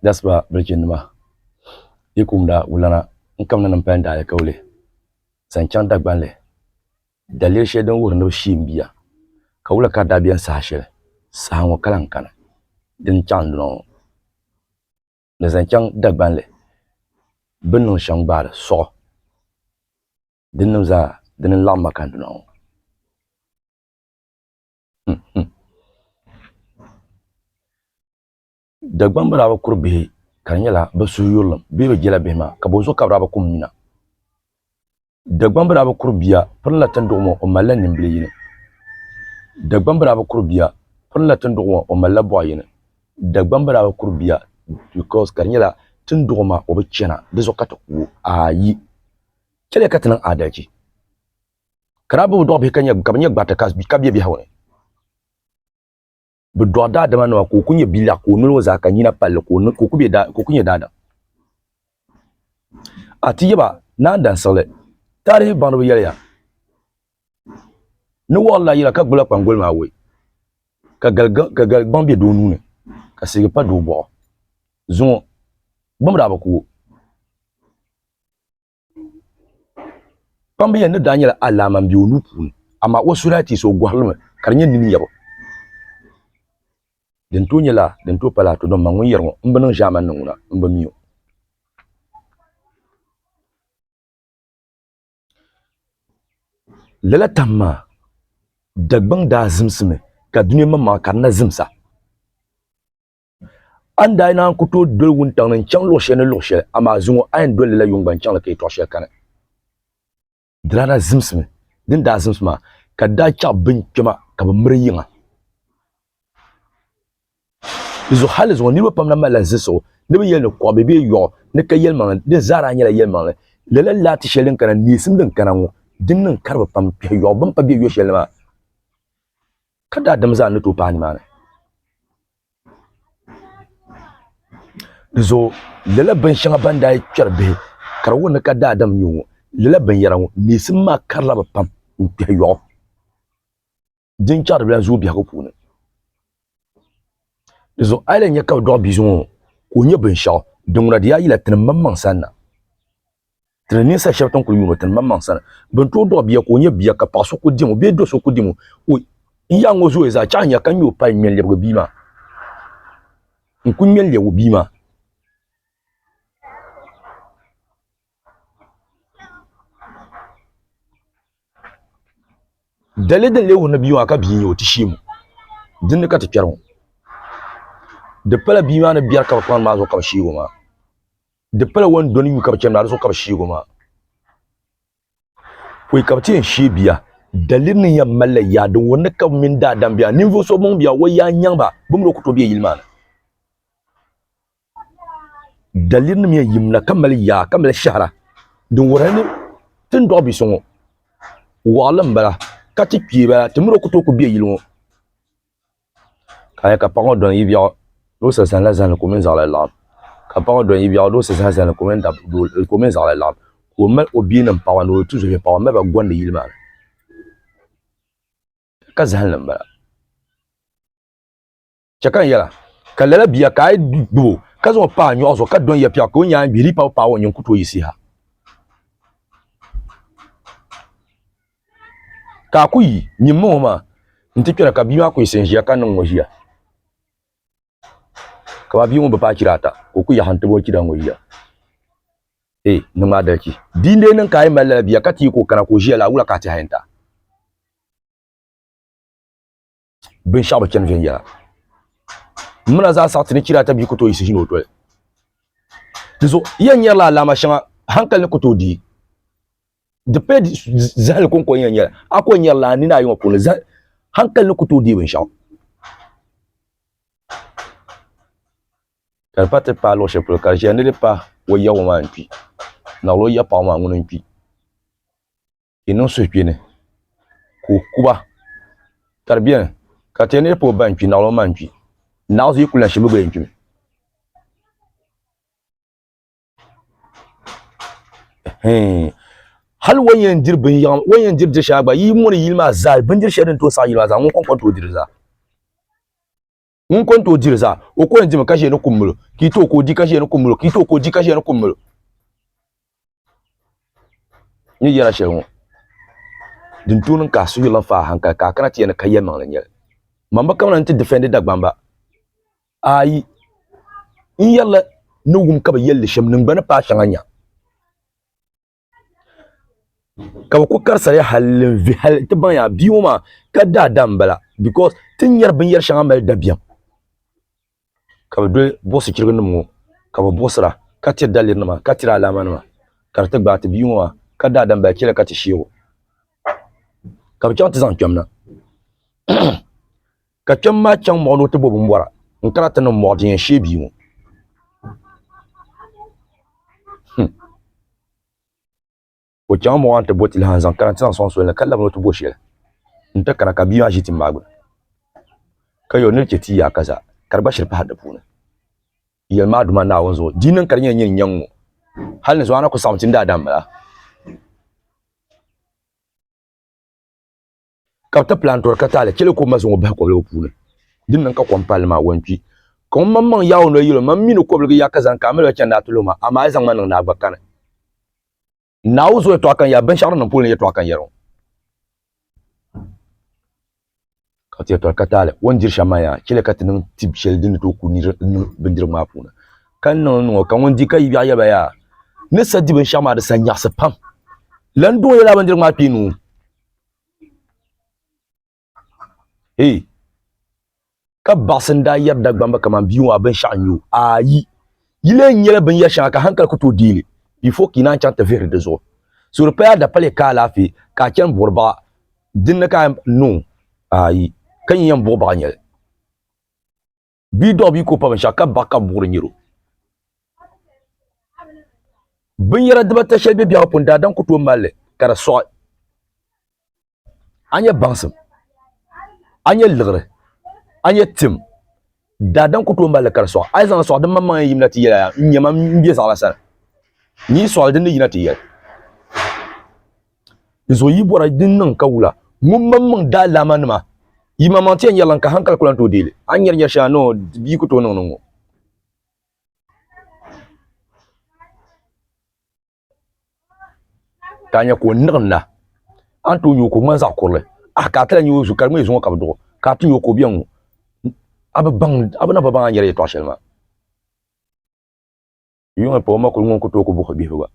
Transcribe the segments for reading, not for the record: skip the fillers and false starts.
Dasiba bilichinnima, yi kumda wulana n-kamina ni m pali n daalikauli zaŋ chaŋ Dagbanli daliri shɛli din wuhiri ni bɛ shee m-bia ka wula ka di daa beni saha shɛli, saha ŋɔ ka lahi kani din chaŋ n-duna ŋɔ ni zaŋ chaŋ Dagbanli bɛ ni niŋ shɛm gbaari sɔɣu dinnim zaa dini n-laɣim ma ka n duna ŋɔ. Dagbamba daa bi kuri bihi ka di nyɛla bɛ suhuyurilim bee bɛ jela bihi maa ka bɔ zuɣu ka bɛ daa bi kum nina. Dagbamba daa bi kuri bia pirinla tinduɣu ŋɔ o malila nimbili yini. Dagbamba daa bi kuri bia pirinla tinduɣu ŋɔ o malila bɔɣ yini. Dagbamba daa bi kuri bia because ka di nyɛla tinduɣu maa o bi chana di zuɣu ka ti ku o. Ayi! Chɛliya ka ti niŋ aadalichi. Ka daa bi bi dɔɣi bihi ka bɛ nyɛ gbariti ka be biɛhigu ni. Bɛ dɔɣi daadama nima ka o ku nyɛ biliɛɣu ka o noli ŋɔ zaa ka nyina palli ka o ku nyɛ daadam. A ti yaba Naa Dansiɣili taarihi baŋdiba yɛliya ni wɔɣila yila ka gbubila kpaŋgoli maa woi ka gali gbaŋ be doo nuu ni ka sirigi pa doo bɔɣu zuŋɔ gbamb daa bi ku o. Kpamba yɛli ni daa nyɛla alaama m-be o nuu puuni, amaa o suhu daa tiisi o gɔhiri li mi ka di nyɛ nini nyabu. Din tooi nyɛ laa, din tooi pa laa, to dɔn man ŋun yɛri ŋɔ m bi niŋ ʒiɛmani ni ŋuna, m bi mi o. Lala tam maa, Dagbaŋ daa zimsimi ka dunia maŋmaŋa ka di na zimsa. A ni daa naan ku tooi doli wuntaŋ ni n-chaŋ luɣ shɛli ni luɣ shɛli, amaa zuŋɔ a yɛn doli li la yuŋ gba n-chaŋ li ka yɛtɔɣ shɛli kani. Di daa daa zimsimi. Di ni daa zimsi maa, ka di daa chaɣ biŋkpɛma ka bɛ miri yiŋa. Di zuɣu hali zuŋɔ niriba pam na malila zilisigu ni bɛ yɛli ni kɔɣa bɛ bee yɔɣu ni ka yɛlimaŋli, di zaa daa nyɛla yɛlimaŋli. Lala laati shɛli din kana, neesim din kana ŋɔ, din niŋ kari bi pam kpɛhi yɔɣu bɛ ni pa be yɔ shɛli ni maa, ka daadam zaa ni tooi paai nimaani. Di zuɣu lala binshɛŋa ban daa yi kpɛri bihi ka di wuhi ni ka daadam n-nyɛ o ŋɔ lala binyɛra ŋɔ neesim maa karila bɛ pam n-kpɛhi yɔɣu din chaɣ di bi lahi zooi biɛhigu puuni. Di zuɣu a yi lahi nya ka bɛ dɔɣi bia zuŋɔ ka o nya binshɛɣu din ŋuna di yaa yila tinim maŋmaŋ sani na. Ti ni ninsal shɛba ti ni kuli yuuni o, ti ni maŋmaŋ sani. Bɛ ni tooi dɔɣi bia ka o nyɛ bia ka paɣ so ku dim o bee do so ku dim o, o n yaŋ ŋɔ zooya zaa chaɣ nya ka ŋme o pali ŋme n-lɛbigi bia maa. N ku ŋme n-lɛbi o bia maa. Daliri din lee wuhiri ni bia maa ka bia n-nyɛ o ti sheem o, dinni ka ti kpɛri ŋɔ. Di pala bia maa ni biɛri ka bɛ kpaŋdi maa zuɣu ka bɛ sheeg o maa. Di pala o ni dɔni yuui ka bɛ chani maa di zuɣu ka bɛ sheeg o maa. Pɔi ka bɛ ti yɛn shee bia, daliri ni yɛn malila yaa din wuhiri ni ka bɛ mini daadam bia, ninvuɣ so mɔŋ bia, o yaa nyaŋ ba, bɛ mini o ku tooi be yili maa ni. Daliri nim yɛn yimna ka mali yaa ka mali shɛhira din wuhiri ni ti ni dɔɣi bia so ŋɔ waɣilim m-bala ka ti kpee bala ti mini o ku tooi ku be yili ŋɔ. Ka a nya ka paɣa ŋɔ dɔni yi biɛɣu ni o sa zanila zahim ka o mini zaɣila laɣim ka paɣa ŋɔ dɔni yi biɛɣu ni o sa zanila zahim ka o mini zaɣila laɣim ka o mali o bia nim paɣaba ni o tuzobihi paɣaba m-mali ba gɔndi yili maa ni ka zahimli m-bala. Chɛ ka n yɛla, ka lala bia ka a yi gbib o ka zaŋ o pa a nyɔɣu zuɣu ka dɔn ya piɛɣu ka o nyaangi gbihi di yi pa bi paai o nyin ku tooi yiɣisi ha. Ka a ku yi nyin min o maa nti kpɛna ka bia maa ku yiɣisi n-ʒiya ka niŋ ŋɔ ʒiya. Kaman bia ŋun bi paai chira ata ka o ku yaɣi n-tib o chira ŋɔ ʒiya. Ee, niŋm adalichi. Di n-lee niŋ ka a yi mali lala bia ka ti yi ka o kana ka o ʒiya laa, wula ka a tɛha yɛn ti a? Binshɛɣu bi chani viɛnyɛla. M mina zaa saɣi ti ni chira ata bia ku tooi yiɣisi ʒini o toli. Di zuɣu yi yɛn nyarila alaama shɛŋa hankali ni ku tooi deei. Di pala zahali kɔŋko n yɛn nyɛli, a ku yɛn nyarila a nini ayi ŋɔ puuni hankali ni ku tooi deei binshɛɣu. Ka di pa ti paai luɣ shɛli polo ka di ʒiya ni di pa o ya ŋɔ maa n-kpi, naɣila o ya paɣa maa ŋuni n-kpi. Yi niŋ suhukpeeni ka o ku ba, ka di beni ka ti yɛn ni pa o ba n-kpi naɣila o ma n-kpi. Naɣ zuɣu yi kuli lan shee bɛ gba yɛn kpimi. Hal o ni yɛn diri binyaɣim, o ni yɛn diri diri shɛŋa gba, yi mɔri yili maa zaa, bindiri shɛli din tooi saɣi yili maa zaa, ŋun kɔŋko n-tooi diri zaa. Ŋun ko n-tooi diri zaa, o ko n-dimi ka ʒiya ni kum molo, ka yi tooi ka o di ka ʒiya ni kum molo, ka yi tooi ka o di ka ʒiya ni kum molo. N ni yɛra shɛli ŋɔ, din tooi niŋ ka a suhuyurili n-faai a hankali ka a kana ti yɛli ni ka yɛlimaŋli n-nyɛ li. Man bi kamina nti difɛndi Dagbamba. Aai, n yɛrila ni wum ka bɛ yɛli li shɛm niŋgba ni paai shɛŋa nya. Ka bɛ ku kari sariya hali n-vi hali nti baŋ yaa bia ŋɔ maa ka daadam m-bala because ti ni nyari binyɛr shɛŋa mali dabiɛm ka bɛ doli buɣisichiriginima ŋɔ ka bɛ buɣisira ka tiri dalirinima ka tiri alaamanima ka di ti gbaai ti bia ŋɔ maa ka daadam m-bala chɛliya ka ti sheeg o ka bɛ chaŋ ti zaŋ kpɛm na. Ka kpɛm maa chaŋ mɔɣu ni o ti bo bimbɔra n-kana ti niŋ mɔɣu din yɛn sheei bia ŋɔ. Hmm. O chaŋ mɔɣu nti bo tilaha n-zaŋ kana nti zaŋ sɔŋ soli ni ka labi ni o ti bo shɛli nti kana ka bia maa ʒi tim maa gbuni. Ka yɛli o ni di chɛ ti yaa ka zaa ka di gba shiri pahiri di puuni. Yɛli maa Duuma Naawuni zuɣu di niŋ ka di nyɛla nyini nyaŋ ŋɔ hali ni zuɣu a na ku saɣim ti ni daadam m-bala. Ka bɛ ti pilan tɔri ka taali chɛli ka o ma zaŋ o bahi kɔbiligi puuni. Din niŋ ka kom palli maa o ni kpi. Ka ŋun maŋmaŋ yaai o noli yɛl o, Man mi ni kɔbiligi yaa ka zani ka a mali ba chani ni a ti luhi ma, amaa a yi zaŋ ma niŋ ni a gba kani. Naawuni zuɣu yɛtɔɣa ka n yɛra, binshɛɣu din niŋ polo ni yɛtɔɣa ka n yɛri ŋɔ. Ka ti yɛtɔɣa ka taali, o ni diri shɛm maa yaa, chɛliya ka ti niŋ tib shɛli din ni tooi ku nir niŋ bindirigu maa puuni, ka niŋ li niŋ o, ka ŋun di ka yi biɛɣu yɛli ba yaa, Ni sa di binshɛɣu maa di sa nyaɣisi pam. Lan duɣi ya lala bindirigu maa kpee nuu. Hey! Ka baɣisi n-daa yɛri Dagbamba kaman bia ŋɔ a binshɛɣu n-nyɛ o. Ayi! Yi lee nyɛla binyɛr shɛŋa ka hankali ku tooi deei li before ka yi naan chaŋ ti vihiri di zuɣu. So di paya a dapali ka alaafee ka a chani buɣiri baɣa din ni ka a no. Ayi! Ka nyin yɛn buɣi baɣa nyɛli. Bia dɔɣi bia ka o pa binshɛɣu ka baɣa ka buɣiri nyɛri o. Binyɛra dibata shɛli bɛ biɛhigu puuni daadam ku tooi mali li ka di sɔɣi. A nyɛ baŋsim, a nyɛ liɣiri, a nyɛ tim, daadam ku tooi mali li ka di sɔɣi. A yi zaŋ li sɔɣi di maŋmaŋ yɛn yimina ti yɛli a yaa n nyɛ ma n bɛ zaɣila sani. N yi sɔɣili din ni yina ti yɛli. Di zuɣu yi bɔra din niŋ ka wula ŋun maŋmaŋ daalaama nima yi maŋmaŋ ti yɛn nyɛrila ka hankali ku lan tooi deei li. A ni nyɛri nyɛri shɛŋa noo bia ku tooi niŋ ni ŋɔ. Ka a nya ka o niɣinda a ni tooi nya o ka o ŋmani zaɣ kurili ah ka a ti lahi nya o zuɣu ka di ŋmani zuŋɔ ka bi duɣi ka a ti nya o ka o bɛ ŋɔ a bi baŋ a bi na bi baŋ a ni yɛri yɛltɔɣa shɛli maa yuŋ pa o ma kuli ŋun ku tooi ku buɣi bihi gba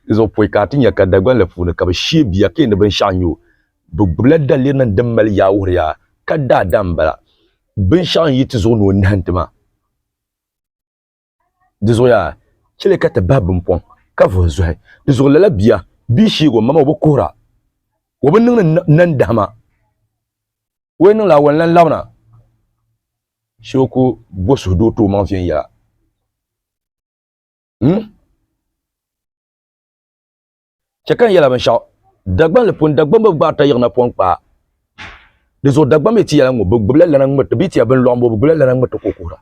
di zuɣu pɔi ka a ti nya ka Dagbanli puuni ka bi shee bia ka yɛn ni binshaɣu n-nyɛ o bɛ gbubila daliri nim din mali yaa wuhiri yaa ka daadam m-bala binshaɣu n-yi ti zuɣu ni o nahim ti maa Di zuɣu yaa chɛli ka ti bahi bimpɔŋ ka vuhi zuhi. Di zuɣu lala bia bia sheeg o mama o bi kuhira, o bi niŋdi nandahima. O yi niŋ laa o ni lan labina shee o ku bo suhudoo ti o maŋ viɛnyɛla. Hmm? Chɛ ka n yɛla binshɛɣu Dagbanli puuni, Dagbaŋ bi gbaari tayiɣ napɔŋ kpaa. Di zuɣu Dagbaŋ mi ti yɛla ŋ-ŋɔ, bɛ gbubila lana ŋ-ŋmiriti, bɛ yi ti ya binlɔɣu m-bɔ, bɛ gbubila lana ŋ-ŋmiriti ka o kuhira.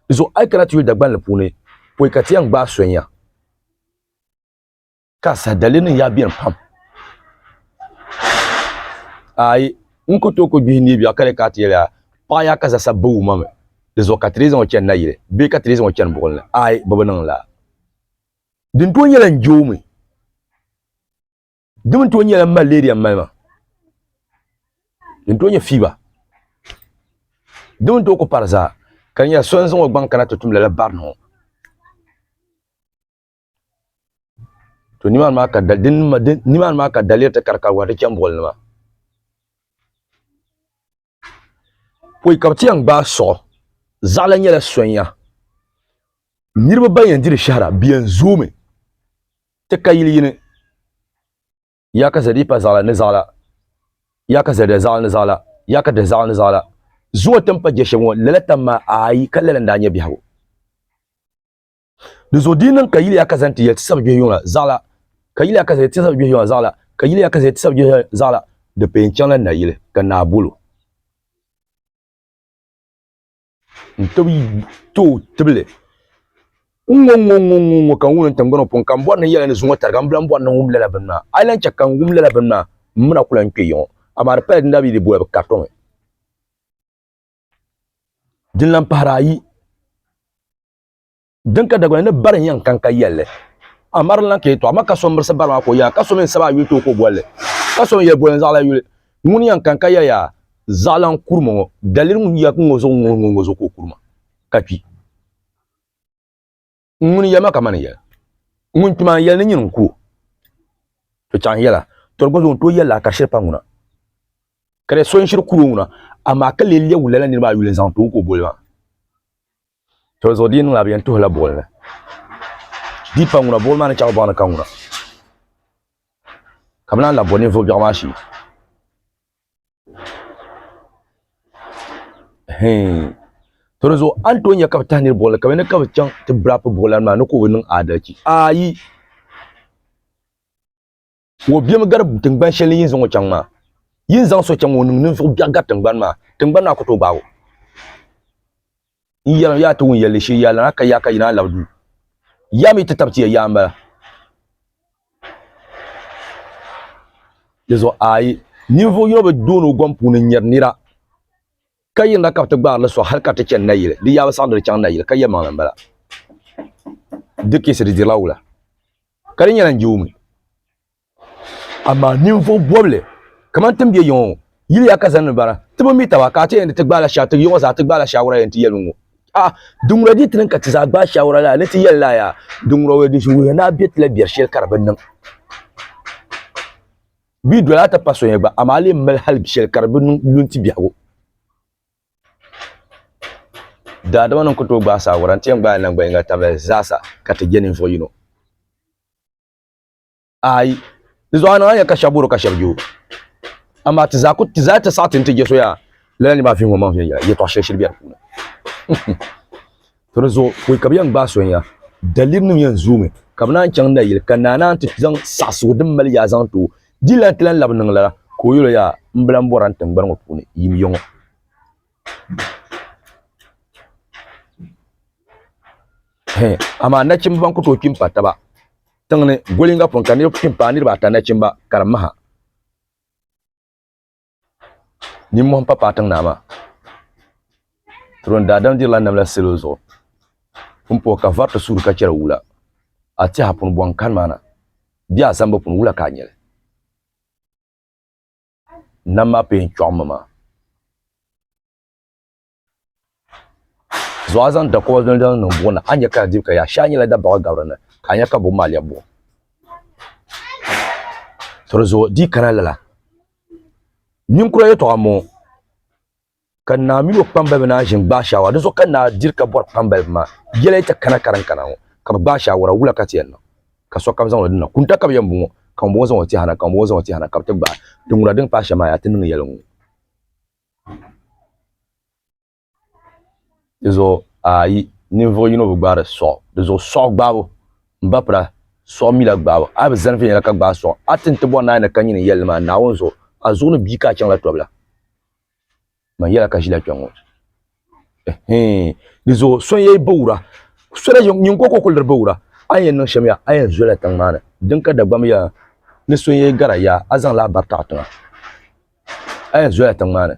Di zuɣu a yi kana ti yuli Dagbanli puuni, pɔi ka ti yɛn gbaai sonya, ka saha dalirinim yaa beni pam. Aai, n ku tooi ku gbihi neebiɛɣu ka di ka a ti yɛli a paɣa yaa ka zasa bi wum ma mi, di zuɣu ka ti dii zaŋ o chani nayili bee ka ti dii zaŋ o chani buɣili ni. Aai, bɛ bi niŋ lala. Din tooi nyɛla n je o mi. Di mi tooi nyɛla malaria m-mali ma. Din tooi nyɛ fever. Di mi tooi ku pari zaa ka di nyɛla so n-zaŋ o gbaŋ kana ti tum lala barina ŋɔ. To nimaani maa ka nimaani maa ka daliri ti kari kariwahi ti chani buɣili ni maa. Pɔi ka bɛ ti yɛn gbaai suɣu, zaɣila nyɛla sonya. Niriba ban yɛn diri shɛhira, bɛ yɛn zoomi ti ka yili yini. Ya ka zali pa zaɣila ni zaɣila, ya ka zali da zaɣila ni zaɣila, ya ka da zaɣila ni zaɣila. Zuŋɔ ti ni pa je shɛba ŋɔ, lala tam maa ayi ka lala n-daa nyɛ biɛhigu. Di zuɣu di yi niŋ ka yiliya ka zani ti yɛli ti sabi gbihi yuŋ la zaɣila, ka yiliya ka zani ti sabi gbihi yuŋ la zaɣila, ka yiliya ka zani ti sabi gbihi yuŋ la zaɣila, di pɛ n-chaŋla nayili ka naa bol o n-ti ti o tibili n-ŋɔ ŋɔ ŋɔ ŋɔ ŋɔ ka n wum ni tiŋgbani ŋɔ puuni ka m bɔri ni n yɛli ni zuŋɔ tariga m bi lan bɔri ni n wum lala bini maa. A yi lan chɛ ka n wum lala bini maa, m mi na ku lan kpe ya ŋɔ. Amaa di pala din daa bi yi di bola, bɛ kariti o mi. Din lan pahiri ayi, din ka Dagbaŋ ni bari n-yɛn kan ka yɛli li, amaa di lan ka yɛtɔɣa, amaa ka so mirisi bari maa ka o yɛla, ka so mi n-sabi a yuli ti o ka o boli li, ka so mi yɛli boli n zaɣila yuli, ŋuni yɛn kan ka yɛli yaa zaɣila n-kuri ma ŋɔ, daliri ŋun ya ŋ-ŋɔ zuɣu ŋ-ŋɔ ŋ-ŋɔ zuɣu ka o kuri ma ka kpi. Ŋuni yɛli ma ka mani yɛli, ŋun kpi maa n-yɛli ni nyini n-ku o. To chaŋ yɛla, to di gba zuɣu n tooi yɛli a ka shiri pa ŋuna. Ka di so n-shiri kuri o ŋuna, amaa ka lee lɛbi lala niriba maa yuli n-zaŋ ti o ka o boli maa. To di zuɣu di yi niŋ la bɛ yɛn tuhila buɣili ni. Di yi pa ŋuna, buɣili maa ni chaŋ bɔɣu ni ka ŋuna. Ka bɛ naan labi bo ninvuɣ biɛɣu maa shee. To di zuɣu a ni tooi nya ka bi tahi niriba buɣili ka bɛ ni ka bi chaŋ ti birapi buɣilana maa ni ka o bi niŋ adalichi. Ayi! O bemi gari tingbani shɛli ni yi ni zaŋ o chaŋ maa. Yi ni zaŋ so chaŋ o niŋ ninvuɣ biɛɣu gari tingbani maa, tingbani maa ku tooi gbaag o. N yɛlim ya ti wun yɛlli shee yaa lana ka ya ka yi naan labi duu. Ya mi ti tab ti ya yaa m-bala. Di zuɣu ayi, ninvuɣ yino bi dooni o gom puuni n-nyari nira ka yirina ka bɛ ti gbaari li sɔɣi hal ka ti chani nayili. Di yaa bi saɣindi di chaŋ nayili ka yɛlimaŋli m-bala. Di keesi di dirila wula? Ka di nyɛla n je o mi. Amaa ninvuɣ bɔbili kaman ti ni be yiŋɔ ŋɔ, yili ya ka zani ni bara, ti bi mi taba, ka a ti yɛn ni ti gbaala sha, ti yiŋɔ zaa ti gbaala shaawara yɛn ti yɛli ŋɔ. A, din ŋuna di ti niŋ ka ti zaa gbaai shaawara laa ni ti yɛli laa yaa, din ŋuna wuli din wuhiya ni a be ti la biɛri shɛli ka di bi niŋ. Bɛ yi doli a ti pa soya gba, amaa a lee mali hali shɛli ka di bi niŋ lu nti biɛhigu. Daadama nim ku tooi gbaai saawara nti yɛn gbaai naŋgban yiŋga tabili zaasa ka ti je ninvuɣ yino. Ayi, di zuɣu a niŋ a nya ka shɛba bɔr o ka shɛba je o. Amaa ti zaa ku ti zaa ti saɣi ti ni ti je so yaa, lala niriba maa vihi ŋɔ maŋ viɛnyɛla, yɛtɔɣ shɛli shiri be di puuni. To di zuɣu pɔi ka bɛ yɛn gbaai so n-ya, dalirinim yɛn zoomi ka bɛ naan chaŋ nayili ka naa naan ti zaŋ saɣisigu din mali yaa zaŋ ti o. Di lan ti lan labi niŋ lala ka o yɛl o yaa, M bi lan bɔra n tiŋgbani ŋɔ puuni yim ya ŋɔ. Amaa nachimba ban ku tooi kpi m-pa taba tiŋ ni goli yiŋga puuni ka niriba kpi m-paai niriba ata nachimba ka di maha. Nimmɔhi m-pa paai tiŋ naa maa. Turon daadam dirila namla salo zuɣu. Pumpɔŋɔ ka vari ti suuri ka chɛri wula. A tɛha puni bɔŋ kani maa na bee a zambu puni wula ka a nyɛli? Nam maa pee n-chɔɣim ma maa. Zuɣu a zaŋ dakoba zaŋ niŋ buɣim ni a ni nya ka di dibi ka yaa shee a nyɛla dabaɣa gabiri ni ka a nya ka buɣim maa lɛbi buɣim. To di zuɣu di yi kana lala ninkura yɛltɔɣa m-bɔŋɔ ka naa mini o kpambaliba naan ʒini gbaai shaawara di zuɣu ka naa diri ka bɔri kpambaliba maa yɛla yi ti kana ka din kana ŋɔ ka bɛ gbaai shaawara wula ka ti yɛn niŋ ka sokam zaŋ o dina kunta ka bɛ yɛn bɔŋɔ ka ŋun bɔŋɔ zaŋ o tɛha na ka ŋun bɔŋɔ zaŋ o tɛha na ka bɛ ti gbaai din ŋuna din paai shɛm maa yaa ti niŋ yɛli ŋɔ. Di zuɣu ayi ninvuɣu yino bi gbaari soɣu di zuɣu soɣu gbaabu n ba pira soɣu mila gbaabu a bi zani viɛnyɛla ka gbaai soɣu a ti ni ti bɔri ni a ni ka nyini yɛlli maa Naawuni zuɣu a zuɣu ni bia ka a chaŋla tɔbila man yɛla ka ʒila kpɛŋ ŋɔ di zuɣu so n yɛn bawura so na nyin ko ka ku liri bawura a ni yɛn niŋ shɛm yaa a yɛn zola tiŋ maa ni din ka Dagbamb yaa ni so n yɛn gara yaa a zaŋla a bari taɣi tiŋa a yɛn zola tiŋ maa ni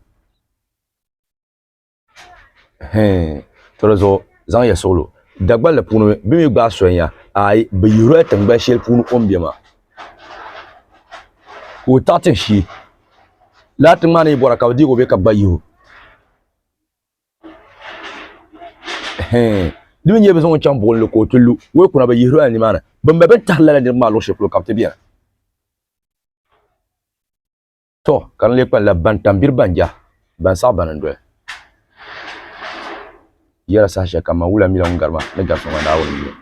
To di zuɣu zaŋ ya suɣulo Dagbanli puuni bɛ mi gbaai so n-ya aai bɛ yihirila tiŋgbani shɛli puuni o ni be maa ka o taɣi tin shee lala tiŋ maa ni yi bɔra ka bɛ deegi o bee ka bɛ gba yihi o di mi nyɛ bɛ zaŋ o chaŋ buɣinli ka o ti lu o yi kuna bɛ yihirila nimaani bɛ mali bɛ ni tahiri lala niriba maa luɣ shɛli polo ka bɛ ti beni. Tɔ! Ka di lee kpalinla ban tambiri ban ja, ban saɣi bani n-doli. Yɛra saha shɛli kam, man wula mila ŋun gari ma ni gari so maa Naawuni mi o.